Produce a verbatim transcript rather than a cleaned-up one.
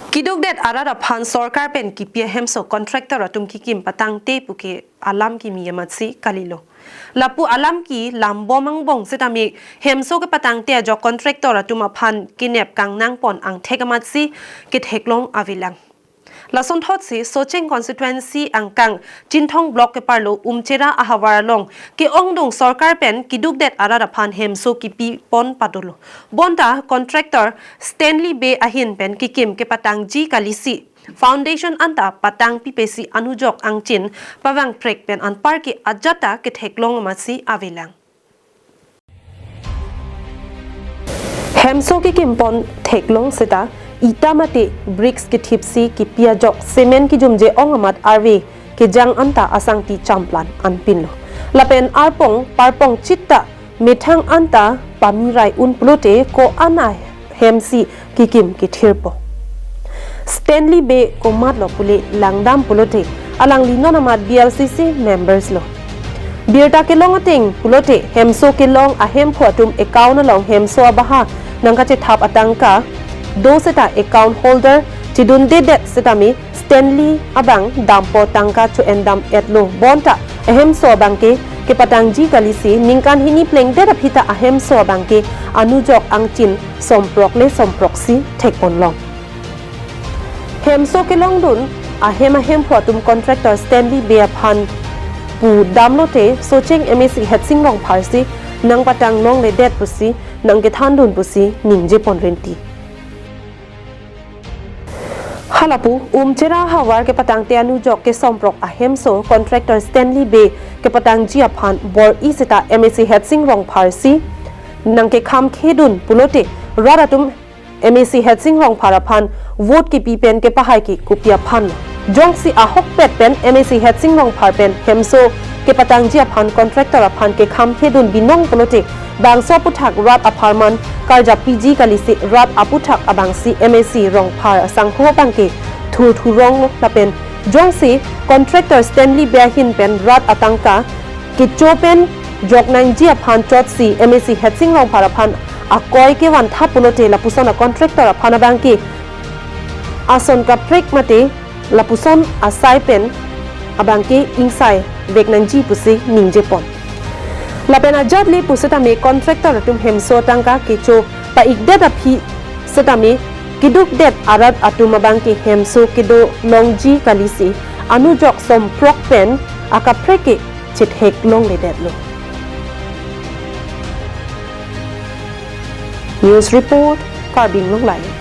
Kidukdet arat aphan sorkar pen kipi ahemso contractor atum kikim patangte puke alam kimi amatsi kalilo. Lapu alam ke lambom angbong setame hemso kepatangte ajok contractor atum aphan kenep kangnangpon angthek amatsi ketheklong avelang. Lasonthotsi Socheng constituency angkang Chinthong block keparlo Umchera ahavar along ke-ongdung sorkar pen kidukdet arat aphan hemso kipipon padolo. Bonta contractor Stanley Bey ahin pen kikim kepatangji kalisi foundation anta patangpipesi anujok angchin pavangprek pen anparke ajat ta ketheklong amatsi avelang. Hemso kikimpon theklong seta ita mate bricks kethipsi kipi ajok cement kijumje ong amat arve kejang anta asangti champlan anpinlo. Lapen arpong parpong chit ta methang anta pamirai un pulote ko-an ahemsi kikim kethirpo. Stanley Bey komatlo pule langdam pulote alangli non amat B L C C members lo. Birta kelong ateng pulote hemso kelong ahemphu atum account along hemso abaha nangkachethap atangka do seta account holder chedundedet setame Stanley abang dampo tangka cho-endam etlo bonta ahemso abangke kepatangji kalisi ningkan hini plengdet aphi ta ahemso abangke anujok angchin somprok le somproksi thekponlong. Hemso kelongdun ahem ahemphu atum contractor Stanley Bey aphan pu damlote Socheng M A C Headsing Rongphar si nangpatang longledet pusi nangkethandun pusi ningjepon rinti. Halapu Umchera havar kepatangte anujok kesomprok ahemso contractor Stanley Bey kepatangji aphan bor-i seta M A C Headsing Rongphar si nangkekhamkhedun pulote rat atum M A C Headsing Rongphar aphan vote kipi pen kepahai ke kopi aphan. Jongsi ahokpet pen M A C Headsing Rongphar pen hemso kepatangji aphan contractor aphan kekhamkhedun binong pulote bangso aputhak rat apharman karjapiji kalisi rat aputhak abangsi M A C Rongphar asangho abangke thurthurong lapen jongsi contractor Stanley Bey ahin pen rat atangka kecho pen joknangji aphan chotsi M A C Headsing Rongphar aphan akoi kevantha pulote lapuson a contractor aphan abangke ason kaprek mate lapuson asai pen abangke ingsai veknangji pusi ningjepon. Lapen ajat le pusitame contractor atum hemso tangka kecho pa-ikdet aphi setame kidukdet arat atum abangke hemso kedo longji kalisi anujok somprok pen akaprek ke chetheklongledetlo. News report, Karbi Anglong Live.